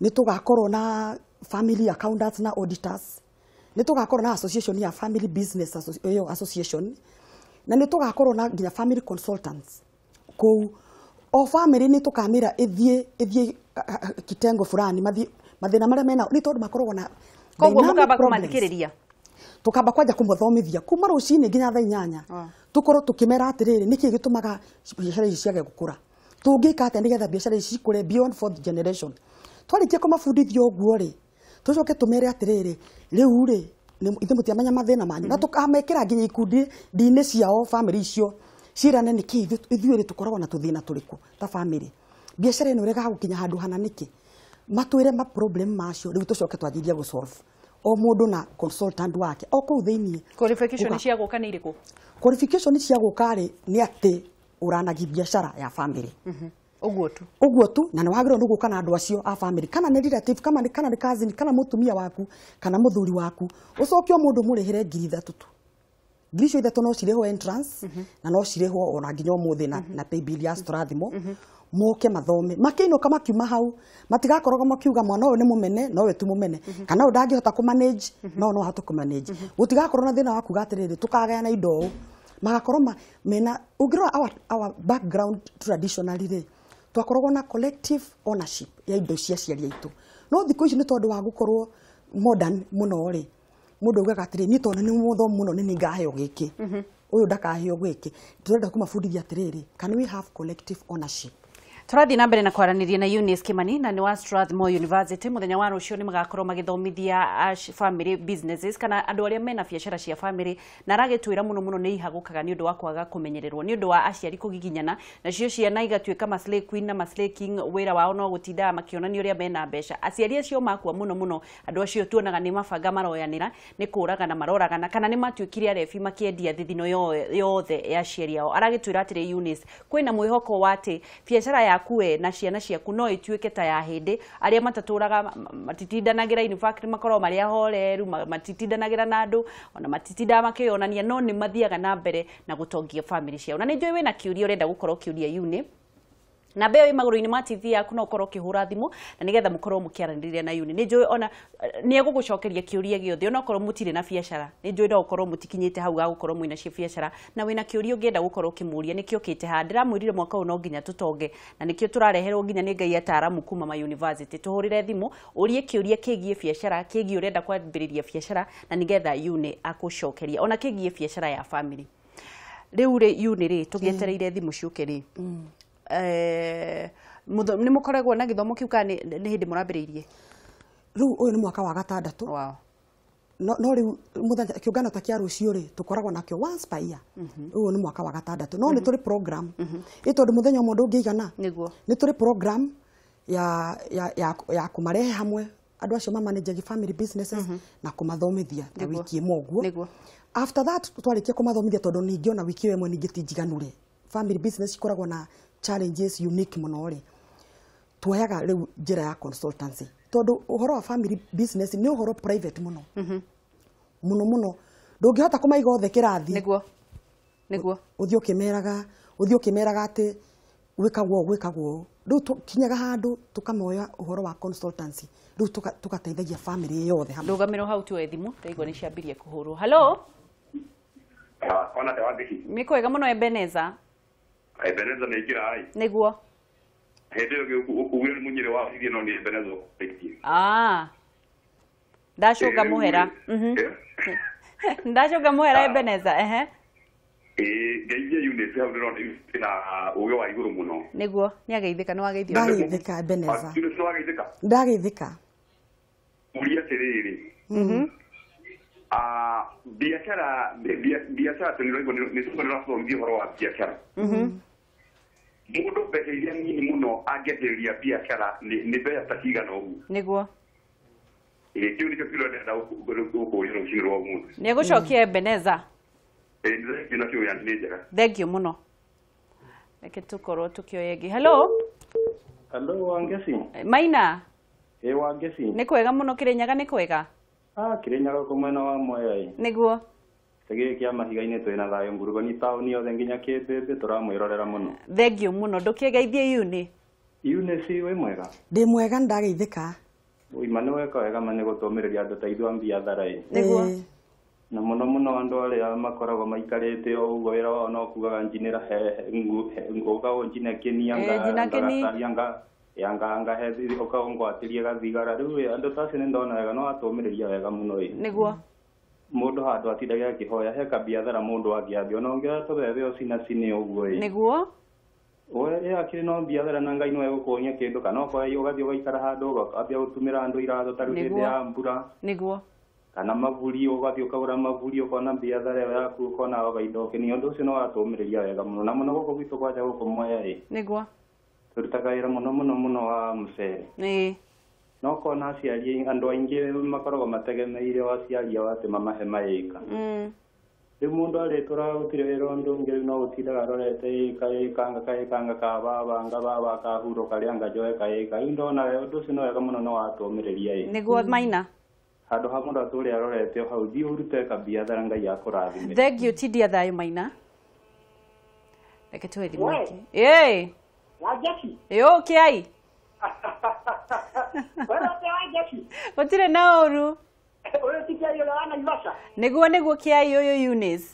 S2: nĩ tũgakorwo na family accountants na auditors, nĩ tũgakorwo na association ya family business association, na nĩ tũgakorwo na nginya family consultants kũu. O family nĩ tũkamĩra ĩthiĩ kitengo fulani mathĩna marĩa mena nĩ tondũ makoragwo na
S1: koguo mũkamba kũmathikĩrĩria
S2: tukamba kwanja kũmathomithia kuma rũcinĩ nginya thaa 8 tukorwo tukĩmera atĩrĩrĩ nĩkĩĩ gĩtũmaga biacara ici ciage gũkũra, tũngĩka atĩa nĩgetha biacara ici cikũre beyond fourth generation. Twarĩkia kũmabundithia ũguo rĩ tũcoke tũmere atĩrĩrĩ rĩu rĩ ithuĩ mũtiamenya mathĩna manyu, na tũkamekĩra nginya ikundi ndinĩ ciao family icio cirane nĩkĩĩ ithuĩ rĩ tũkoragwo na tũthĩna tũrĩkũ ta family, biacara ĩno ĩregaga gũkinya handũ hana nĩkĩ, matwĩre ma problem macio rĩu tũcoke twanjĩrĩrie gũ solve. O mũndũ na consultant wake o kũu thĩiniĩ.
S1: Qualification cia gũka nĩ irĩkũ?
S2: Qualification cia gũka rĩ, nĩ atĩ ũranagia biacara ya family.
S1: Ũguo tu.
S2: Ũguo tu, na nĩ wagĩrĩirwo nĩ gũka na andũ acio a family, kana nĩ relative, kana nĩ cousin, kana mũtumia waku, kana mũthuri waku. Ũcoke o mũndũ mũrĩhĩre 3,000 tu. 3,000 no cirĩhwo entrance, na no cirĩhwo ona nginya ũmũthĩ na paybill ya Strathmore. Moke mathome, makĩinũka makiuma hau matigakoragwo makiuga mwana ũyũ nĩ mũmene, no we ti mũmene, kana ũyũ ndangĩhota kũmanage, no ahote kũmanage. Gũtigakorwo na thĩna wa kuga atĩrĩrĩ, tũkagayana indo ũũ. Magakorwo mena, ũngĩrora our background traditionally rĩ, twakoragwo na collective ownership ya indo cia aciari aitũ. No thikũ ici nĩ tondũ wa gũkorwo modern mũno rĩ, mũndũ augaga atĩrĩ, niĩ tondũ nĩ mũthomu mũno nĩ niĩ ngaheo gĩkĩ, ũyũ ndakaheo gĩkĩ. Tũrenda kũmabundithia atĩrĩrĩ, can we have collective ownership?
S1: Tũrathiĩ na mbere na kwaranĩria na Eunice Kimani na nĩ wa Strathmore University. Mũthenya wa rũciũ nĩ magakorwo magĩthomithia family businesses, kana andũ arĩa mena biacara cia family, na aragĩtwĩra mũno mũno nĩ ihagũkaga nĩ ũndũ wa kwaga kũmenyererwo, nĩ ũndũ wa aciari kũgiginyana, nacio ciana igatuĩka ma slay queen na ma slay king. Wĩra wao no gũtindaga makĩonania ũrĩa mena mbeca. Aciari acio makua, mũno mũno andũ acio tuonaga nĩ mabanga maroyanĩra, nĩ kũragana maroragana, kana nĩ matuĩkire arebi makĩendia thithino yothe ya aciari ao. Aragĩtwĩra atĩrĩ Eunice, kwĩna mwĩhoko wa atĩ biacara yaku we na ciana ciaku no ituĩke ta ya hĩndĩ arĩa matatũraga matitindanagĩra, in fact makoragwo marĩ ahoreru, matitindanagĩra na andũ, ona matitindaga makĩyonania, no nĩ mathiaga na mbere na gũtongia family ciao. Na nĩ njũĩ wĩna kĩũria ũrenda gũkorwo ũkĩũria Eunice. Namba ĩyo ĩ magũrũ-inĩ ma TV yaku, no ũkorwo ũkĩhũra thimũ na nĩgetha mũkorwo mũkĩaranĩria na Eunice. Nĩ njũĩ ona nĩ egũgũcokeria kĩũria gĩothe, ona okorwo mũtirĩ na biacara. Nĩ njũĩ no ũkorwo mũtikinyĩte hau ga gũkorwo mwĩna cio biacara, na wĩna kĩũria ũngĩenda gũkorwo ũkĩmũria, nĩkĩo ũkĩte haha. Ndĩramwĩrire mwaka ũyũ no nginya tũtonge, na nĩkĩo tũrareherwo nginya nĩ Ngai ataaramu kuma ma university. Tũhũrĩre thimũ ũrie kĩũria kĩgiĩ biacara, kĩgiĩ ũrenda kwambĩrĩria biacara, na nĩgetha Eunice akũcokeria, ona kĩgiĩ biacara ya family. Rĩu rĩ, Eunice rĩ, tũgĩetereire thimũ ciũke rĩ, nĩ mũkoragwo na gĩthomo kĩu kana nĩ hĩndĩ mũrambĩrĩirie?
S2: Rĩu ũyũ nĩ mwaka wa gatandatũ. No rĩu mũthenya kĩũngano ta kĩa rũciũ rĩ, tũkoragwo nakĩo once per year. Ũyũ nĩ mwaka wa gatandatũ, no nĩ tũrĩ program ĩ, tondũ mũthenya ũmwe ndũngĩigana. Nĩ tũrĩ program ya kũmarehe hamwe andũ acio mamanage family businesses na kũmathomithia ta wiki ĩmwe ũguo. After that twarĩkia kũmathomithia, tondũ ningĩ ona wiki ĩyo ĩmwe ningĩ ti njiganu rĩ, family business ikoragwo na challenges unique mũno rĩ, tuoyaga rĩu njĩra ya consultancy, tondũ ũhoro wa family business nĩ ũhoro private mũno mũno mũno, ndũngĩhota kũmaiga othe kĩrathi.
S1: Nĩguo. Nĩguo.
S2: Ũthiĩ ũkĩmeraga atĩ gwĩkagwo ũũ, gwĩkagwo ũũ. Rĩu tũkinyaga handũ tũkamoya ũhoro wa consultancy, rĩu tũgateithagia family yothe hamwe.
S1: Ndũgamĩrwo hau, tuoe thimũ, ndaigua nĩ ciambirie kũhũrwo. Hello?
S3: Ona te Wangeci.
S1: Nĩ kwega mũno, Ebeneza.
S3: Ebeneza nĩ ingĩra ai.
S1: Nĩguo.
S3: Hĩndĩ ĩyo ugire nĩ mũnyĩrĩ wa irie, no nĩ Ebeneza ũkũrĩtie.
S1: Ndacũnga mũhera. Ndacũnga mũhera, Ebeneza, ehe.
S3: Ngeithie Eunice hau, ndĩrona na ũgĩ wa igũrũ mũno.
S1: Nĩguo, nĩ ageithĩka, nĩ wageithio.
S2: Ndageithĩka, Ebeneza.
S3: Eunice, nĩ wageithĩka?
S2: Ndageithĩka.
S3: Ũria atĩrĩrĩ, biacara tũnĩraigua nĩ tũrathomithia ũhoro wa biacara. Mũndũ mbeca iria nini mũno angĩambĩrĩria biacara nĩ mbeca ta cigana ũguo?
S1: Nĩguo.
S3: Kĩu nĩkĩo kĩũria ndĩrenda gũkũria rũcinĩ rwa ũmũthĩ.
S1: Nĩ egũcokia, Ebeneza.
S3: Nĩ nakĩũria, nĩ njega.
S1: Thank you mũno. Reke tũkorwo tũkĩoya ĩngĩ. Hello?
S4: Hello, Wangeci.
S1: Maina.
S4: Ĩ, Wangeci.
S1: Nĩ kwega mũno Kĩrĩnyaga, nĩ kwega?
S4: Kĩrĩnyaga gũkũ mwena wa Mwea ĩ.
S1: Nĩguo.
S4: Gĩkĩ kĩa mahiga-inĩ twĩna thayũ, ngurugani taũni yothe nginya Kĩmbĩmbĩ tũramwĩrorera mũno.
S1: Thank you mũno. Ndũkĩgeithie Eunice.
S4: Eunice, wĩ mwega?
S2: Ndĩ mwega, nĩndageithĩka.
S4: Ũima nĩ weka wega ma nĩ gũtũmĩrĩria andũ ta ithuĩ a biathara ĩ.
S1: Nĩguo.
S4: Na mũno mũno andũ arĩa makoragwo maikarĩte o ũguo, wĩra wao no kugaga njinĩra he ũka ũnjine kĩni
S1: Njina kĩni.
S4: Anga anga he ũka ũngwatĩrie gathigara. Rĩu andũ ta acio nĩ ndona wega no atũmĩrĩria wega mũno ĩ.
S1: Nĩguo.
S4: Mũndũ handũ atindage akĩhoya, he kabiathara mũndũ angĩambia, ona ũngĩoya tũbebe o cinacini ũguo ĩ.
S1: Nĩguo.
S4: We ĩ akĩrĩ no biathara, na Ngai no egũkuonia kĩndũ, kana okorwo ũgathiĩ ũgaikara handũ ũkambia gũtumĩra andũ iratũ ta rĩu hĩndĩ ya mbura.
S1: Nĩguo.
S4: Kana maburi, ũgathiĩ ũkagũra maburi, ũkona biathara ĩyo yaku, ũkona ũgainda ũkĩnia. Ũndũ ũcio no watũmĩrĩria wega mũno, na mũno gũkũ gwitũ kwanja gũkũ Mwea ĩ.
S1: Nĩguo.
S4: Tũrutaga wĩra mũno mũno mũno wa mũcere.
S1: Ĩĩ.
S4: No kona aciari andũ aingĩ makoragwo mategemeire o aciari ao atĩ mamahe maĩka. Rĩu mũndũ arĩtũraga gũtirĩ wĩra ũndũ ũngĩ rĩu no gũtindaga arorete ĩka ĩka kaĩkanga ka baba nga baba kahurũka rĩa ngajoe kaĩka. Rĩu ndona ũndũ ũcio nĩ wega mũno no watũmĩrĩria ĩ.
S1: Nĩguo Maina.
S4: Handũ ha mũndũ atũre arorete o hau thiĩ ũrute kabiathara Ngai akũrathime.
S1: Thank you tindia thayũ Maina. Reke tuhe thimũ ĩngĩ. Ĩĩ.
S5: Wanjeci.
S1: Ĩũ kĩai. Gũtirĩ na ũru.
S5: Ũyũ ti kĩai ũrĩa wa Naivasha.
S1: Nĩguo nĩguo kĩai ũyũ Eunice.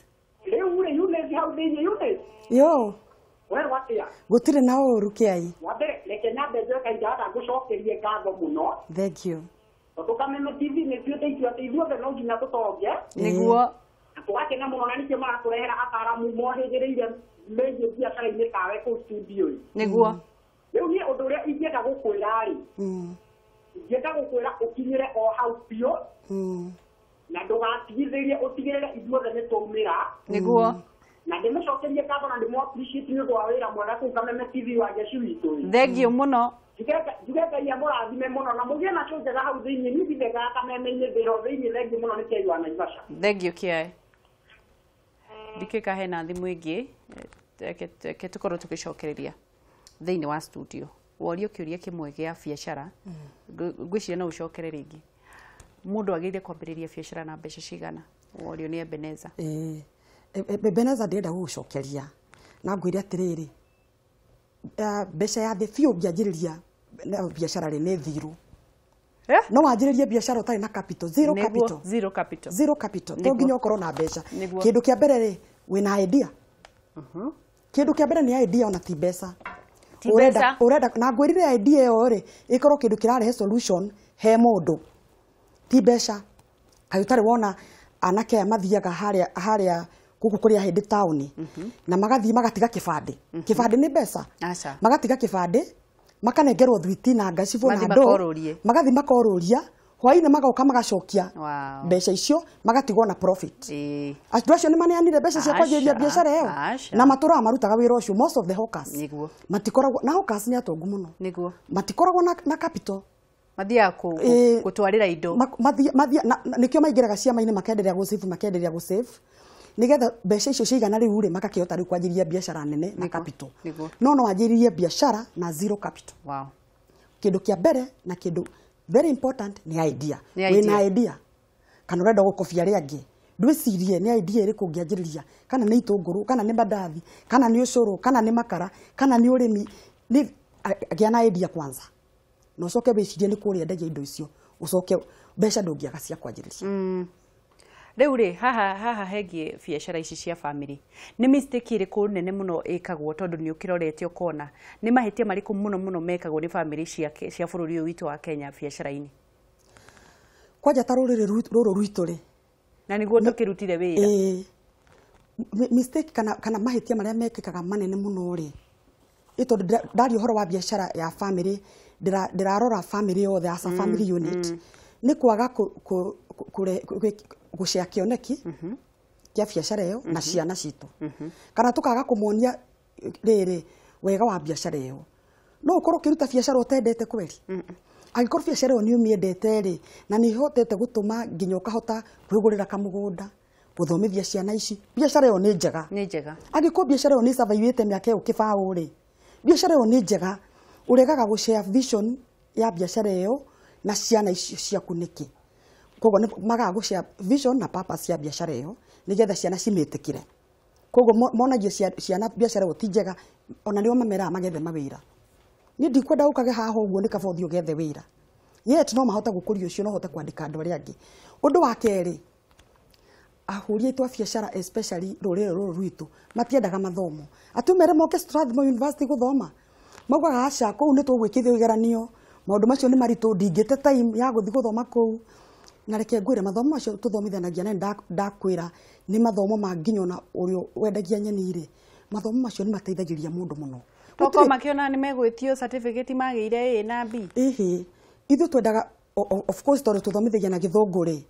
S5: Rĩu rĩ Eunice hau thĩinĩ Eunice.
S2: Yo.
S5: We watia.
S2: Gũtirĩ na ũru kĩai.
S5: Wa mbere reke nyambe njoe kahinda gaka ngũcokerie ngatho mũno.
S2: Thank you.
S5: Tondũ Kameme TV nĩ ĩtuĩte itua atĩ ithuothe no nginya tũtonge.
S1: Nĩguo.
S5: Na tũgakena mũno na nĩkĩo maratũrehera ataaramu mohĩgĩrĩire megiĩ biacara-inĩ tawe kũu studio-inĩ.
S1: Nĩguo.
S5: Rĩu niĩ ũndũ ũrĩa ingĩenda gũkwĩra rĩ, ingĩenda gũkwĩra ũkinyĩre o hau biũ, na ndũgatigithĩrie ũtigĩrĩre ithuothe nĩ twaumĩra.
S1: Nĩguo.
S5: Na ndĩmũcokerie ngatho na ndĩmũ appreciate nĩ ũndũ wa wĩra mwega kũu Kameme TV wa Jeci witũ.
S1: Thank you mũno.
S5: Njuge Ngai amũrathime mũno na mũgĩe na show njega hau thĩinĩ. Niĩ ndindengaga Kameme-inĩ ndĩro thĩinĩ. Thank you mũno nĩ kĩai wa Naivasha.
S1: Thank you kĩai. Ndikĩka hena thimũ ĩngĩ reke tũkorwo tũgĩcokereria thĩinĩ wa studio. Worio kĩũria kĩmwe gĩa biacara, ngwĩciria no ũcokere rĩngĩ. Mũndũ agĩrĩire kwambĩrĩria biacara na mbeca cigana? Worio nĩ Ebeneza.
S2: Ebeneza ndĩrenda gũgũcokeria na ngwĩre atĩrĩrĩ, mbeca ya thĩ biũ ũngĩanjĩrĩria biacara rĩ nĩ thirũ. No wanjĩrĩrie biacara ũtarĩ na capital, zero capital.
S1: Zero capital.
S2: Zero capital. To nginya ũkorwo na mbeca. Kĩndũ kĩa mbere rĩ, wĩna idea. Kĩndũ kĩa mbere nĩ idea ona ti mbeca. Urenda urenda na ngwĩrire idea ĩyo rĩ ĩkorwo kĩndũ kĩrarehe solution he mũndũ ti mbeca. Kaĩ ũtarĩ wona anake aya mathiaga harĩa harĩa gũkũ kũrĩa hĩndĩ taũni na magathiĩ magatiga kĩbandĩ. Kĩbandĩ nĩ mbeca. Magatiga kĩbandĩ makanengerwo thwiti na ngacibũ na ndoo magathiĩ makorũria hwainĩ magoka magacokia mbeca icio magatigwo na profit. Andũ acio nĩ maneanire mbeca cia kwanjĩrĩria biacara ĩyo na matũraga marutaga wĩra ũcio. Most of the hawkers matikoragwo na hawkers nĩ atongu mũno.
S1: Nĩguo.
S2: Matikoragwo na capital.
S1: Mathiaga gũtwarĩra indo.
S2: Nĩkĩo maingĩraga ciama-inĩ makenderea gũsave makenderea gũsave nĩgetha mbeca icio ciigana rĩu rĩ makakĩhota rĩu kwanjĩrĩria biacara nene na capital. No no wanjĩrĩrie biacara na zero capital.
S1: Wow.
S2: Kĩndũ kĩa mbere na kĩndũ very important ni idea. Wĩna idea kana ũrenda gũkobia arĩa angĩ ndwĩcirie nĩ idea ĩrĩkũ ũngĩanjĩrĩria, kana nĩ itũngũrũ kana nĩ mandathi kana nĩ ũcũrũ kana nĩ makara kana nĩ ũrĩmi. Gĩa na idea kwanza na ũcoke wĩcirie nĩ kũrĩa endagia indo icio, ũcoke mbeca ndũngĩaga cia kwanjĩrĩria.
S1: Rĩu rĩ haha haha hegiĩ biacara ici cia family nĩ mistake ĩrĩkũ nene mũno ĩkagwo tondũ nĩ ũkĩrorete ũkona nĩ mahĩtia marĩkũ mũno mũno mekagwo nĩ family cia bũrũri ũyũ witũ wa Kenya biacara-inĩ?
S2: Kwanja ta rũrĩrĩ rũrũ rwitũ rĩ
S1: na nĩguo tũkĩrutire wĩra.
S2: Mistake kana mahĩtia marĩa mekĩkaga manene mũno rĩ ĩ tondũ ndaria ũhoro wa biacara ya family ndĩrarora family yothe as a family unit nĩ kwaga gũcea kĩoneki kĩa biacara ĩyo na ciana citũ kana tũkaga kũmonia rĩrĩ wega wa biacara ĩyo. No ũkorwo ũkĩruta biacara ũtendete kweri. Angĩkorwo biacara ĩyo nĩ ũmĩendete rĩ na nĩ ĩhotete gũtũma nginya ũkahota kwĩgũrĩra kamũgũnda gũthomithia ciana ici, biacara ĩyo nĩ njega.
S1: Nĩ njega.
S2: Angĩkorwo biacara ĩyo nĩ survive-ĩte mĩaka ĩyo kĩbaũ rĩ, biacara ĩyo nĩ njega. Ũregaga gũshare vision ya biacara ĩyo na ciana icio ciaku nĩkĩ? Koguo nĩ magaga gũshare vision na purpose ya biacara ĩyo nĩgetha ciana cimĩtĩkĩre. Koguo monagia ciana biacara ĩyo ti njega ona nĩo mameraga magethe mawĩra. Niĩ ndikwenda ũkage haha ũguo nĩ kaba ũthiĩ ũgethe wĩra. Yet no mahote gũkũria ũcio no hote kwandĩka andũ arĩa angĩ. Ũndũ wa kerĩ, ahũri aitũ a biacara especially rũrĩrĩ rũrũ rwitũ matiendaga mathomo. Atumere moke Strathmore University gũthoma maugaga aca kũu nĩ tũgwĩkithio igeranio maũndũ macio nĩ maritũ ndingĩte time ya gũthiĩ gũthoma kũu. Na reke ngwĩre mathomo macio tũthomithanagia na ndakwĩra nĩ mathomo ma nginya ona ũrĩa wendagia nyeni rĩ, mathomo macio nĩ mateithagĩrĩria mũndũ mũno.
S1: Toko makiona nĩ megwĩtio certificate magĩire A na B.
S2: Ĩhĩ, ithuĩ twendaga of course tondũ tũthomithagia na gĩthũngũ rĩ,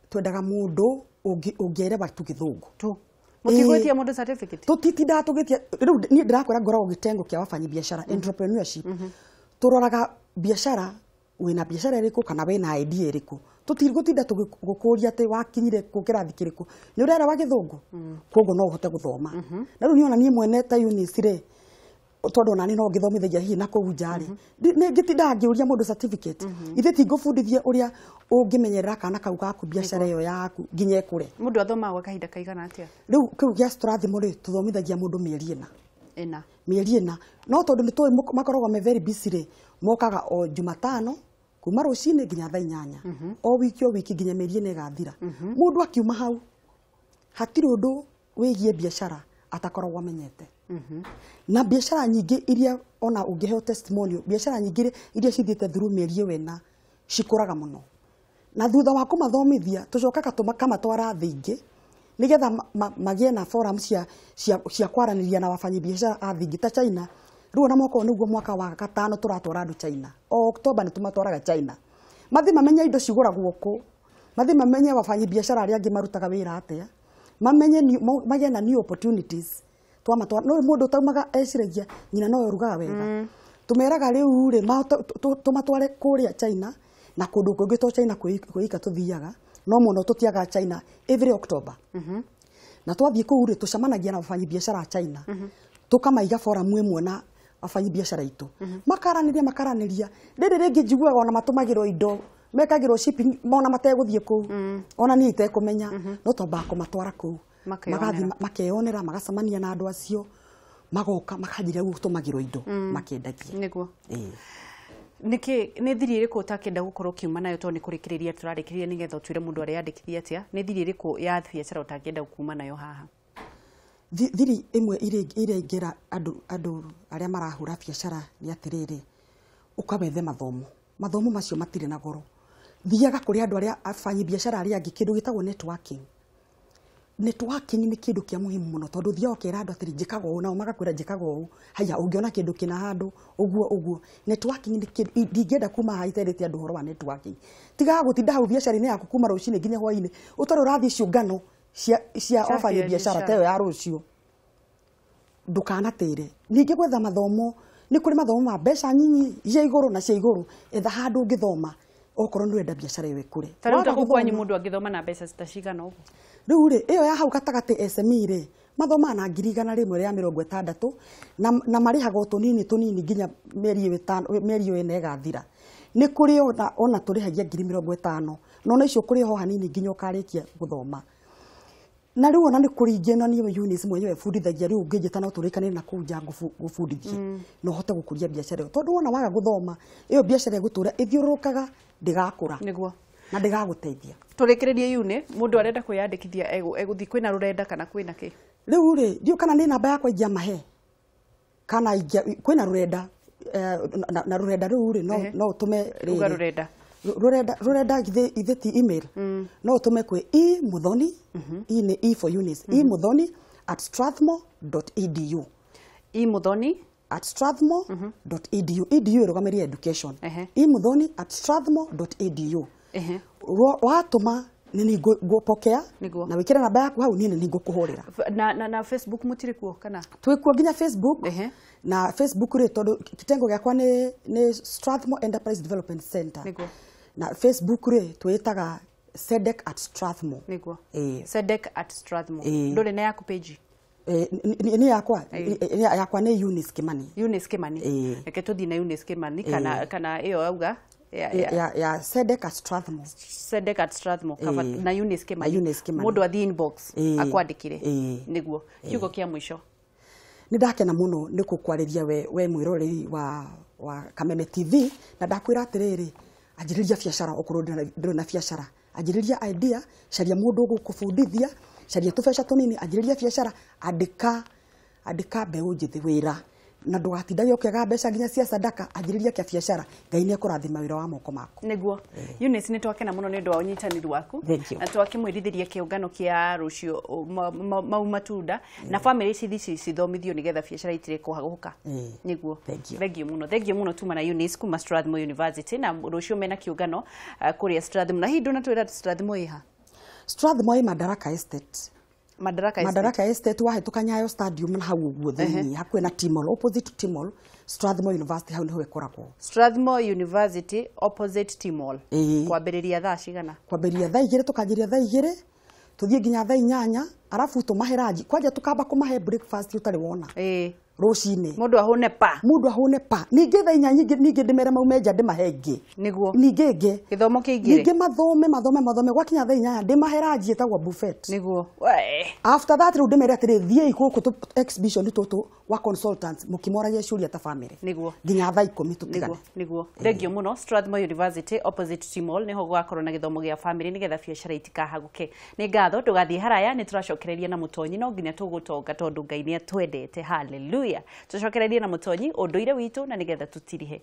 S2: twendaga mũndũ ũngĩerewa tu gĩthũngũ
S1: tu. Mũtigwĩtia mũndũ certificate?
S2: Tũtitindaga tũgĩtia. Rĩu niĩ ndĩrakwĩra ngoragwo gĩtengo kĩa wabanyi biacara entrepreneurship. Tũroraga Biacara wĩna biacara ĩrĩkũ kana wĩna idea ĩrĩkũ, tũtigũtinda tũgĩkũria atĩ wakinyire kũ kĩrathi kĩrĩkũ, nĩ ũrera gĩthũngũ, koguo no ũhote gũthoma. Na rĩu niĩ ona niĩ mwene ta Eunice rĩ, tondũ ona niĩ no ngĩthomithagia hihi na kũu nja rĩ, nĩ ngĩtindaga ngĩũria mũndũ certificate. Ithe tingũbundithia ũrĩa ũngĩmenyerera kana kau gaku biacara ĩyo yaku nginya ĩkũre.
S1: Mũndũ athomaga gwa kahinda kaigana atĩa?
S2: Rĩu kĩu gĩa Strathmore rĩ, tũthomithagia mũndũ mĩeri ĩna.
S1: Ĩna.
S2: Mĩeri ĩna, no tondũ nĩ tũĩ makoragwo me very busy rĩ, mokaga o Jumatano kuma rũcinĩ nginya thaa 8 o wiki o wiki nginya mĩeri ĩna ĩgathira. Mũndũ akiuma hau hatirĩ ũndũ wĩgiĩ biacara atakoragwo amenyete. Na biacara nyingĩ iria ona ũngĩheo testimonial, biacara nyingĩ iria cithiĩte through mĩeri ĩyo ĩna cikũraga mũno. Na thutha wa kũmathomithia tũcokaga tũkamatwara thĩ ingĩ nĩgetha magĩe na forum cia kwaranĩria na wafanyibiacara a thĩ ingĩ ta China. Rĩu ona mwaka ũyũ nĩguo mwaka wa gatano tũratwara andũ China. O October nĩ tũmatwaraga China. Mathiĩ mamenye indo cigũragwo kũ, mathiĩ mamenye wafanyibiacara arĩa angĩ marutaga wĩra atĩa, mamenye magĩe na new opportunities. Twamatwara no mũndũ ũtaumaga eciragia nyina no ũrugaga wega. Tũmeraga rĩu rĩ tũmatware kũrĩa China na kũndũ kũngĩ to China kwĩika tũthiaga, no mũno tũtiaga China every October. Na twathiĩ kũu rĩ tũcemanagia na wafanyibiacara a China, tũkamaiga forum ĩmwe na wafanyibiacara aitũ, makaranĩria rĩrĩ rĩngĩ njiguaga ona matũmagĩrwo indo, mekagĩrwo shipping ona mategũthiĩ kũu, ona niĩ itekũmenya, no twambaga kũmatwara kũu magathiĩ makeyonera, magacemania na andũ acio, magoka makanjĩra gũtũmagĩrwo indo makendagia.
S1: Nĩguo. Nĩkĩ nĩ thiri ĩrĩkũ ũtakĩenda gũkorwo ũkiuma nayo, tondũ nĩ kũrĩkĩrĩria tũrarĩkĩrĩria nĩgetha ũtwĩre mũndũ areyandĩkithia atĩa? Nĩ thiri ĩrĩkũ ya biacara ũtangĩenda kuma nayo haha?
S2: Thiri ĩmwe ĩrĩa ingĩra andũ arĩa marahũra biacara nĩ atĩrĩrĩ, ũkawethe mathomo. Mathomo macio matirĩ na goro. Thiaga kũrĩ andũ arĩa afanyi biacara arĩa angĩ, kĩndũ gĩtagwo networking. Networking nĩ kĩndũ kĩa muhimu mũno, tondũ thiaga ũkera andũ atĩrĩ njĩkaga ũũ, nao magakwĩra njĩkaga ũũ, haya ũngĩona kĩndũ kĩna handũ ũguo ũguo. Networking nĩ kĩndũ ndingĩenda kuma haha iterĩte andũ ũhoro wa networking. Tigaga gũtinda hau biacara-inĩ yaku kuma rũcinĩ nginya hwainĩ ũtarĩ ũrathiĩ ciũngano cia wafanyi biacara ta ĩyo ya rũciũ. Ndũkanatĩre. Ningĩ gwetha mathomo, nĩ kũrĩ mathomo ma mbeca nyinyi cia igũrũ na cia igũrũ. Etha handũ ũngĩthoma okorwo nĩ ũrenda biacara ĩyo ĩkũre.
S1: Ta rĩu ta gũkũ kwanyu mũndũ angĩthoma na mbeca ta cigana ũguo?
S2: Rĩu rĩ, ĩyo ya hau gatagatĩ SME rĩ, mathomaga na 160,000 na marĩhaga o tũnini tũnini nginya mĩeri ĩyo ĩna ĩgathira. Nĩ kũrĩ ona tũrĩhagia 50,000, no ona icio kũrĩha o hanini nginya ũkarĩkia gũthoma. Na rĩu ona nĩ kũrĩ ingĩ na niĩ Eunice mwenyewe bundithagia, rĩu ũngĩnjĩta no tũrĩkanĩre na kũu nja ngũbundithie na ũhote gũkũria biacara ĩyo, tondũ wona waga gũthoma ĩyo biacara ĩgũtũra ĩthiũrũrũkaga ndĩgakũra.
S1: Nĩguo.
S2: Na ndĩgagũteithia.
S1: Tũrĩkĩrĩrie Eunice, mũndũ arenda kwĩyandĩkithia egũthiĩ kwĩna rũrenda kana kwĩna kĩ?
S2: Rĩu rĩ, ndiũĩ kana nĩ namba yakwa ingĩamahe kana kwĩna rũrenda, na rũrenda rũu rĩ no ũtũme
S1: rĩrĩ. Rũrenda.
S2: Rũrenda ithe ti email. No ũtũme kwĩ e muthoni, e nĩ e for Eunice, e muthoni at strathmore.edu.
S1: E muthoni
S2: at strathmore.edu. Edu ĩrũgamĩrĩire education. E muthoni at strathmore.edu. Watũma nĩ ngũpokea na wĩkĩre namba yaku hau, niĩ nĩ ngũkũhũrĩra.
S1: Na Facebook mũtirĩ kuo kana?
S2: Twĩ kuo nginya Facebook. Na Facebook rĩ, tondũ kitengo gĩakwa nĩ Strathmore Enterprise Development Center. Na Facebook rĩ twĩtaga Sedec at Strathmore.
S1: Nĩguo. Sedec at Strathmore. Ndũrĩ na yaku page?
S2: Nĩ yakwa, yakwa nĩ Eunice Kimani.
S1: Eunice Kimani. Reke tũthiĩ na Eunice Kimani kana ĩyo auga
S2: ya Sedec at Strathmore.
S1: Sedec at Strathmore na Eunice Kimani. Mũndũ athiĩ inbox akwandĩkĩre. Nĩguo. Kiugo kĩa mũico.
S2: Nĩ ndakena mũno nĩ gũkwarĩria we mwĩroreri wa Kameme TV, na ndakwĩra atĩrĩrĩ, anjĩrĩria biacara okorwo ndũrĩ na biacara, anjĩrĩria idea, caria mũndũ ũgũkũbundithia, caria tũbeca tũnini, anjĩrĩria biacara, andĩka mbeũ njĩthĩ wĩra, na ndũgatindage ũkĩaga mbeca nginya cia sadaka, anjĩrĩria kĩa biacara, Ngai nĩ ekũrathima wĩra wa moko maku.
S1: Nĩguo. Eunice, nĩ twakena mũno nĩ ũndũ wa ũnyitanĩri waku, na twakĩmwĩrithĩria kĩũngano kĩa rũciũ mau matunda na famĩlĩ ici cithomithio nĩgetha biacara itirĩ kũhagũka. Nĩguo. Thank you mũno. Thank you mũno tuma na Eunice kuma Strathmore University, na rũciũ mena kĩũngano kũrĩa Strathmore. Na hihi ndũnatwĩra Strathmore ĩha?
S2: Strathmore ĩ Madaraka Estate.
S1: Madaraka Estate.
S2: Madaraka Estate, wahĩtũka Nyayo Stadium na hau ũguo thĩinĩ, hakuhĩ na Timol, opposite Timol, Strathmore University, hau nĩho ĩkoragwo.
S1: Strathmore University opposite Timol.
S2: Ĩĩ.
S1: Kwambĩrĩria thaa cigana?
S2: Kwambĩrĩria thaa 2, tũkanjĩria thaa 2 tũthiĩ nginya thaa 8, arabu tũmahe ranji kwanja, tũkamba kũmahe breakfast ũtarĩ wona rũcinĩ.
S1: Mũndũ ahũne pa.
S2: Mũndũ ahũne pa. Ningĩ thaa 4 ningĩ ndĩmere maume nja, ndĩmahe ĩngĩ. Ningĩ ĩngĩ.
S1: Gĩthomo kĩingĩre.
S2: Ningĩ mathome, mathome, mathome, gwakinya thaa 8 ndĩmahe ranji ĩtagwo buffet. After that rĩu ndĩmere atĩrĩ, thiĩi gũkũ exhibition tũtũ wa consultants, mũkĩmoragia ciũria ta family nginya thaa 10 tũtigane.
S1: Niguo, thengio mũno. Strathmore University opposite Timol niho gũgakorwo na gĩthomo gĩa family nĩgetha biacara itikahagũke. Nĩ ngatho, ndũgathiĩ haraya, nĩ tũracokereria na mũtonyi. No nginya tũgũtonga tondũ Ngai nĩ atwendete. Haleluya. Tũcokererie na mũtonyi ũndũire witũ na nĩgetha tũtirihe.